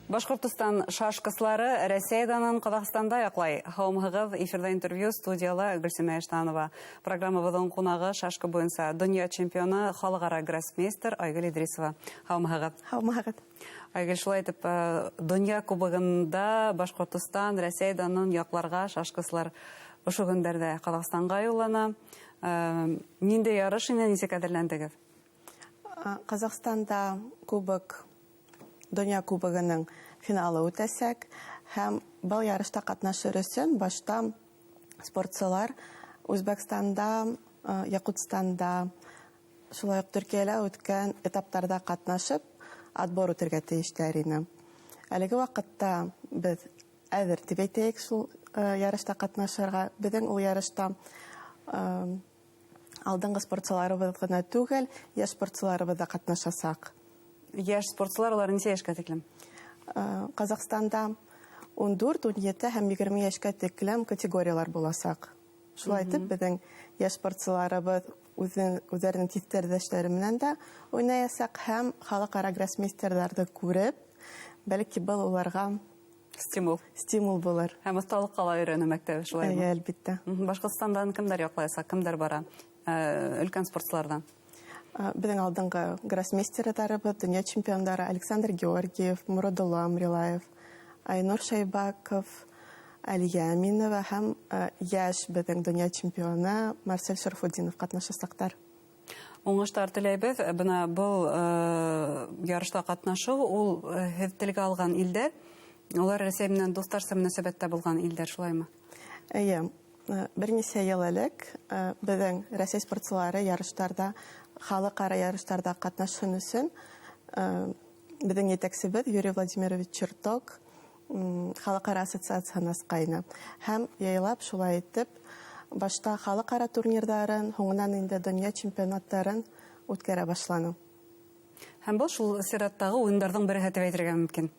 Башҡортостан шашкасылары Рәсәй данын Ҡаҙағстанда яҡлай. Һаумыһығыҙ, эфирҙа интервью, студияла Гөлсимә Иштанова. Программабыҙҙың ҡунағы шашка буйынса донъя чемпионы, халыҡ-ара гроссмейстер Айгөл Идрисова. Һаумыһығыҙ. Һаумыһығыҙ. Айгөл, шулай итеп, донъя кубогында Башҡортостан Рәсәй данын яҡларға шашкасылар ошо көндәрҙә Ҡаҙағстанға юллана. Ниндәй ярыш ине, нисек әҙерләндегеҙ? Ҡаҙағстанда кубок, донъя кубогының финалы үтәсәк, һәм был ярышта ҡатнашыр өсөн башта спортсылар Үзбәкстанда, Яҡутстанда, шулай уҡ Төркиәлә үткән этаптарда ҡатнашып, отбор үтергә тейештәр ине. Әлеге ваҡытта беҙ әҙер тип әйтәйек шул ярышта ҡатнашырға. Беҙҙең ул ярышта алдынғы спортсыларыбыҙ ғына түгел, йәш спортсыларыбыҙ ҙа ҡатнашасаҡ. Йәш спортсылар улар нисә йәшкә тиклем? Ҡаҙағстанда 14, 17 һәм 20 йәшкә тиклем категориялар буласаҡ. Шулай итеп, беҙҙең йәш спортсыларыбыҙ үҙҙәренең тиҫтәрҙәштәре менән дә уйнаясаҡ һәм халыҡ-ара гроссмейстерҙарҙы күреп, бәлки был уларға стимул. Стимул булыр. Һәм оҫталыҡҡа ла өйрәнеү мәктәбе, шулаймы? Эйе, әлбиттә. Башҡортостандан кемдәр яҡлаясаҡ, кемдәр бара? Өлкән спортсыларҙан. Беҙҙең алдынғы гроссмейстерҙарыбыҙ, донъя чемпиондары Александр Георгиев, Муродулла Амрилаев, Айнур Шайбаков, Әлиә Әминова һәм йәш беҙҙең донъя чемпионы Марсель Шарфутдинов ҡатнашасаҡтар. Уңыштар теләйбеҙ. Бына был ярышта ҡатнашыу, ул һеҙ телгә алған илдәр, улар Рәсәй менән дуҫтарса мөнәсәбәттә булған илдәр, шулаймы? Эйе. Бер нисә йыл элек беҙҙең Рәсәй спортсылары ярыштарҙа, халыҡ-ара ярыштарҙа ҡатнашһын өсөн беҙҙең етәксебеҙ Юрий Владимирович Черток халыҡ-ара ассоциацияһын асҡайны. Һәм яйлап шулай итеп башта халыҡ-ара турнирҙарын, һуңынан инде донъя чемпионаттарын үткәрә башланы. Һәм был шул сираттағы уйындарҙың береһе тип әйтергә мөмкин.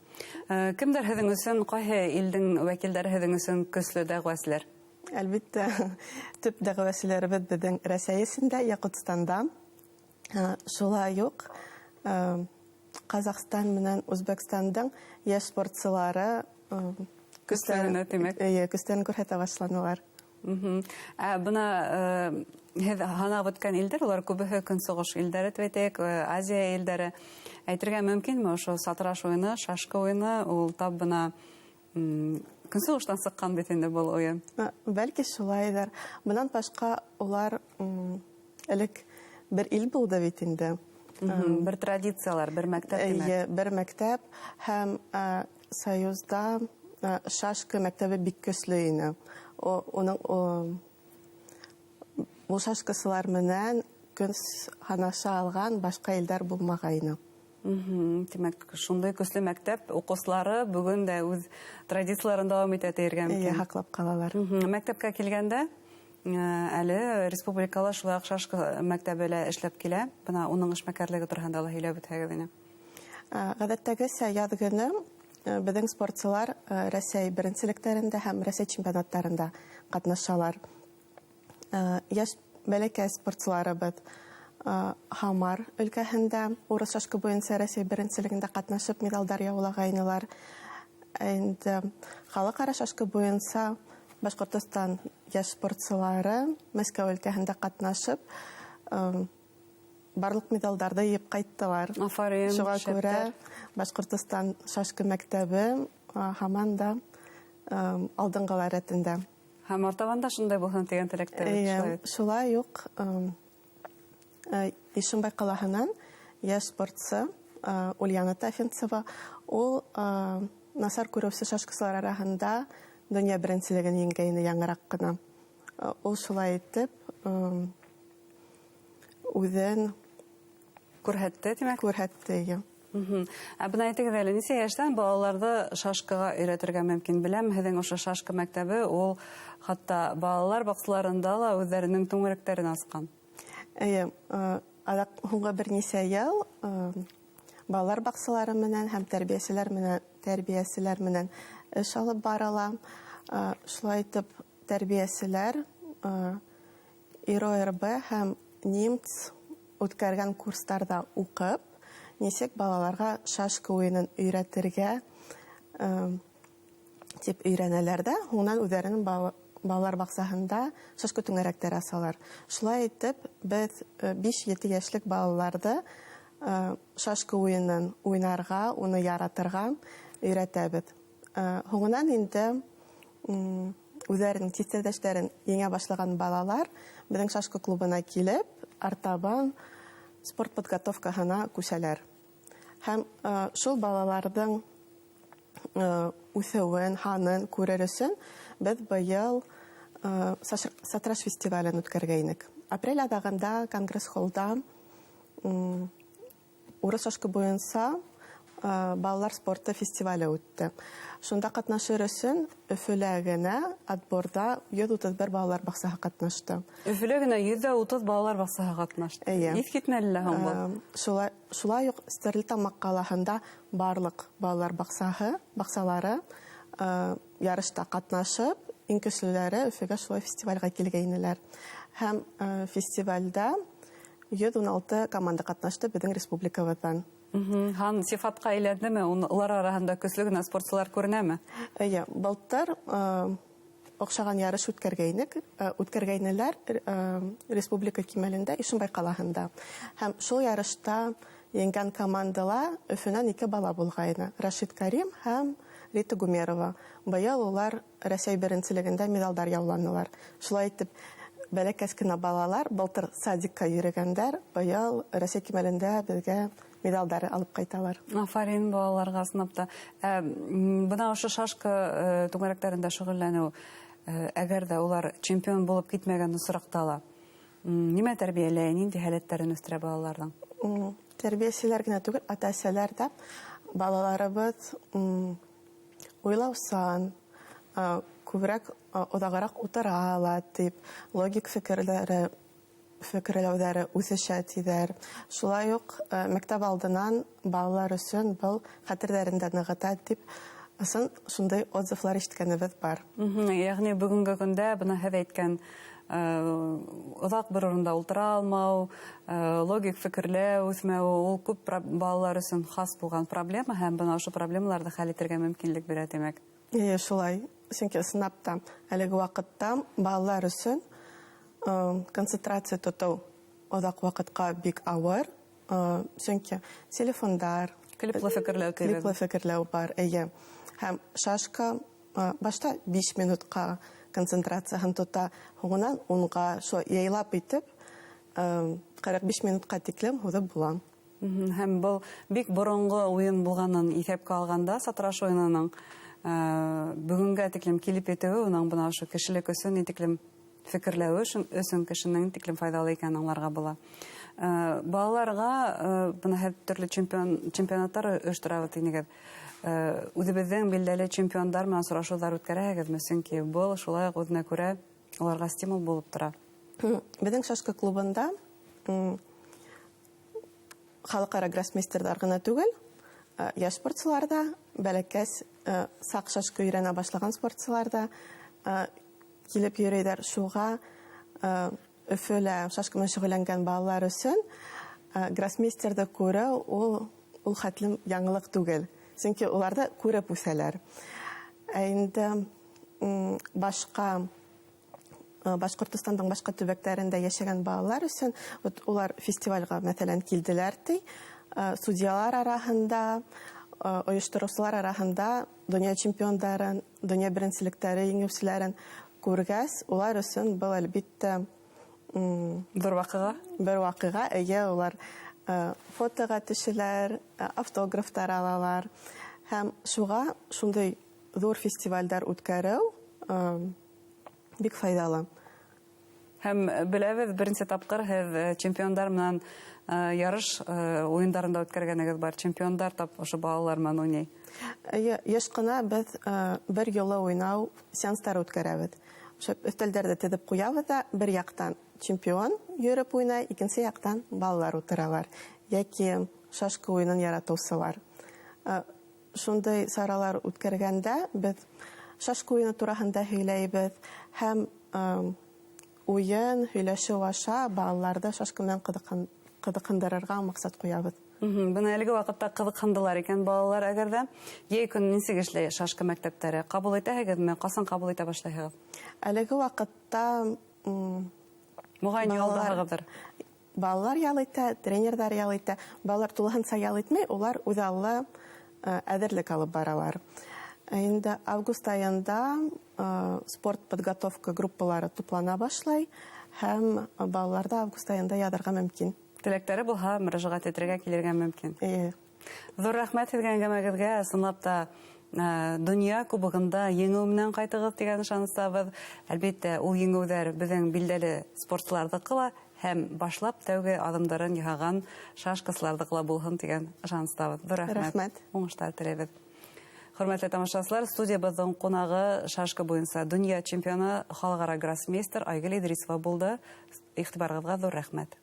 Кемдәр һеҙҙең өсөн, ҡайһы илдең вәкилдәре һеҙҙең өсөн көслө дәғүәселәр? Әлбиттә, төп дәғүәселәребеҙ беҙҙең Рәсәй эсендә, Яҡутстанда. Шулай уҡ Ҡаҙағстан менән Үзбәкстандың йәш спортсылары көсләренә, тимәк. Эйе, көстәрен күрһәтә башланылар. Ә бына һеҙ һанап үткән илдәр, улар күбеһе көнсығыш илдәре тип әйтәйек, Азия илдәре. Әйтергә мөмкинме, ошо сатраш уйыны, шашка уйыны, ул тап бына көнсығыштан сыҡҡан бит инде был уйын? Бәлки шулайҙыр. Бынан башҡа улар элек бер ил булды бит инде. Бер традициялар, бер мәктәп, тимәк. Эйе, бер мәктәп һәм Союзда шашка мәктәбе бик көслө ине. Ул шашкасылар менән көн һанаша алған башҡа илдәр булмағайны. Тимәк, шундай көслө мәктәп уҡыусылары бөгөн дә үҙ традицияларын дауам итә тиергә мөмкин. Эйе, һаҡлап ҡалалар. Мәктәпкә килгәндә, әле республикала шулай уҡ шашка мәктәбе лә эшләп килә. Бына уның эшмәкәрлеге тураһында ла һөйләп үтһәгеҙ ине. Ғәҙәттәгесә яҙ көнө беҙҙең спортсылар Рәсәй беренселектәрендә һәм Рәсәй чемпионаттарында ҡатнашалар. Йәш бәләкәй спортсыларыбыҙ Һамар өлкәһендә урыҫ шашка буйынса Рәсәй беренселегендә ҡатнашып миҙалдар яулағайнылар. Инде халыҡ-ара шашка буйынса Башҡортостан йәш спортсылары Мәскәү өлкәһендә ҡатнашып, барлыҡ миҙалдарҙы йыйып ҡайттылар. Афарин, Шуға күрә шәптәр. Башҡортостан шашка мәктәбе һаман да алдынғылар рәтендә. Һәм артабан да шундай булһын тигән теләктә бит, Эйе, шулай бит. шулай уҡ Ишембай ҡалаһынан йәш спортсы Ульяна Тафинцева, ул насар күреүсе шашкасылар араһында донъя беренселеген еңгәйне яңыраҡ ҡына. Ул шулай итеп үҙен күрһәтте, тимәк? Күрһәтте, эйе. Ә бына әйтегеҙ әле, нисә йәштән балаларҙы шашкаға өйрәтергә мөмкин? Беләм, һеҙҙең ошо шашка мәктәбе ул хатта балалар баҡсаларында ла үҙҙәренең түңәрәктәрен асҡан. Эйе, аҙаҡ һуңғы бер нисә йыл балалар баҡсалары менән һәм тәрбиәселәр менән эш алып барыла. Шулай итеп, тәрбиәселәр ИРОРБ һәм НИМЦ үткәргән курстарҙа уҡып, нисек балаларға шашка уйынын өйрәтергә Тип өйрәнәләр ҙә, һуңынан үҙҙәренең балалар баҡсаһында шашка түңәрәктәре асалар. Шулай итеп, беҙ 5-7 йәшлек балаларҙы шашка уйынын уйнарға, уны яратырға өйрәтәбеҙ. Һуңынан инде үҙҙәренең тиҫтәҙәштәрен еңә башлаған балалар беҙҙең шашка клубына килеп, артабан спорт подготовкаһына күсәләр. Һәм шул балаларҙың үҫеүен, һанын күрер өсөн беҙ быйыл Сатраш фестивален үткәргәйнек. Апрель аҙағында Конгресс-холлда урыҫ шашка буйынса балалар спорты фестивале үтте. Шунда ҡатнашыр өсөн Өфөлә генә отборҙа 131 балалар баҡсаһы ҡатнашты. Өфөлә генә 130 балалар баҡсаһы ҡатнашты. Эйе. Иҫ китмәле лә һуң был. Шулай уҡ Стәрлетамаҡ ҡалаһында барлыҡ балалар баҡсалары ярышта ҡатнашып, иң көслөләре Өфөгә шулай фестивалгә килгәйнеләр. Һәм фестивалдә 116 команда ҡатнашты беҙҙең республикабыҙҙан. Һан сифатҡа әйләндеме? Улар араһында көслө генә спортсылар күренәме? Эйе, былтыр оҡшаған ярыш үткәргәйнеләр республика кимәлендә Ишембай ҡалаһында. Һәм шул ярышта еңгән командала Өфөнән 2 бала булғайны. Рашид Карим һәм Рита Гумерова. Быйыл улар Рәсәй беренселегендә медалдар яуланылар. Шулай итеп, бәләкәс кенә балалар былтыр садикка йөрөгәндәр, быйыл Рәсәй кимәлендә беҙгә медалдар алып ҡайталар. Афарин балаларға ысынлап та. Бына ошо шашка түңәрәктәрендә шөғөлләнеү, әгәр ҙә улар чемпион булып китмәгән осраҡта ла, нимә тәрбиәләй, ниндәй һәләттәрен үҫтерә балаларҙың? Тәрбиәселәр генә түгел, ата-әсәләр ҙә балаларыбыҙ уйлаусан, күберәк оҙағыраҡ утыра ала тип, логик фекерләүҙәре үҫешә тиҙәр. Шулай уҡ мәктәп алдынан балалар өсөн был хәтерҙәрен дә нығыта тип ысын шундай отзывлар ишеткәнебеҙ бар. Йәғни бөгөнгө көндә бына һеҙ әйткән, оҙаҡ бер урында ултыра алмау, логик фекерләү үҫмәү, ул күп балалар өсөн хас булған проблема һәм бына ошо проблемаларҙы хәл итергә мөмкинлек бирә, тимәк. Эйе, шулай. Сөнки ысынлап та әлеге ваҡытта балалар өсөн концентрация тотоу оҙаҡ ваҡытҡа бик ауыр, сөнки телефондар, Клиплы фекерләү тибеҙ. Клиплы фекерләү бар, эйе. Һәм шашка башта 5 минутҡа концентрацияһын тота, һуңынан 10-ға, шулай яйлап итеп, 45 минутҡа тиклем һуҙып була. Һәм был бик боронғо уйын булғанын иҫәпкә алғанда, сатраш уйынының бөгөнгә тиклем килеп етеүе, уның бына ошо кешелек өсөн ни тиклем фекерләүе өсөн кешенең тиклем файҙалы икәнен аңларға була. Балаларға бына һеҙ төрлө чемпионаттар ойошторабыҙ тинегеҙ. Үҙебеҙҙең билдәле чемпиондар менән осрашыуҙар үткәрәһегеҙме? Сөнки был шулай уҡ үҙенә күрә уларға стимул булып тора. Беҙҙең шашка клубында халыҡ-ара гроссмейстерҙар ғына түгел, йәш спортсылар ҙа, бәләкәс, саҡ шашка өйрәнә башлаған спортсылар ҙа, килеп йөрөйҙәр. Шуға, Өфөлә шашка менән шөғөлләнгән балалар өсөн, гроссмейстерҙы күреү ул хәтлем яңылыҡ түгел. Сөнки уларҙы күреп үҫәләр. Ә инде, Башҡортостандың башҡа төбәктәрендә йәшәгән балалар өсөн, вот улар фестивальға, мәҫәлән, килделәр ти, судьялар араһында, ойоштороусылар араһында донъя чемпиондарын, донъя беренселектәре еңеүселәрен күргәс, улар өсөн был, әлбиттә, Бер ваҡиға? Бер ваҡиға, эйе, улар, фотоға төшәләр, автографтар алалар. Һәм шуға шундай ҙур фестивалдәр үткәреү, бик файҙалы. Һәм беләбеҙ, беренсе тапҡыр һеҙ чемпиондар менән, ярыш, уйындарында үткәргәнегеҙ бар. Чемпиондар тап ошо балалар менән уйнай. Эйе, йыш ҡына беҙ, бер юлы уйнау сеанстары үткәрәбеҙ. Ошо өҫтәлдәрҙе теҙеп ҡуябыҙ ҙа, бер яҡтан чемпион йөрөп уйнай, икенсе яҡтан балалар ултыралар йәки шашка уйынын яратыусылар. Шундай саралар үткәргәндә беҙ шашка уйыны тураһында һөйләйбеҙ һәм, уйын һөйләшеү аша балаларҙы шашка менән ҡыҙыҡһындырырға маҡсат ҡуябыҙ. Бына әлеге ваҡытта ҡыҙыҡһындылар икән балалар, әгәр ҙә йәй көнө нисек эшләй шашка мәктәптәре? Ҡабул итәһегеҙме? Ҡасан ҡабул итә башлайһығыҙ? Әлеге ваҡытта моғайын ялдаһығыҙҙыр. Балалар ял итә, тренерҙар ял итә. Балалар тулыһынса ял итмәй, улар үҙаллы әҙерлек алып баралар. Инде август айында спорт подготовка группалары туплана башлай һәм балаларҙы август айында яҙырға мөмкин. Теләктәре булһа, мөрәжәғәт итергә, килергә мөмкин. Ҙур рәхмәт һеҙгә әңгәмәгеҙгә. Ысынлап та, донъя кубогында еңеү менән ҡайтығыҙ тигән ышаныстабыҙ. Әлбиттә, ул еңеүҙәр беҙҙең билдәле спортсыларҙыҡы ла һәм башлап тәүге аҙымдарын яһаған шашкасыларҙыҡы ла булһын тигән ышаныстабыҙ. Ҙур рәхмәт. Рәхмәт. Уңыштар теләйбеҙ. Хөрмәтле тамашасылар, студиябыҙҙың ҡунағы шашка буйынса донъя чемпионы, халыҡ-ара гроссмейстер Айгөл Идрисова булды. Иғтибарығыҙға ҙур рәхмәт.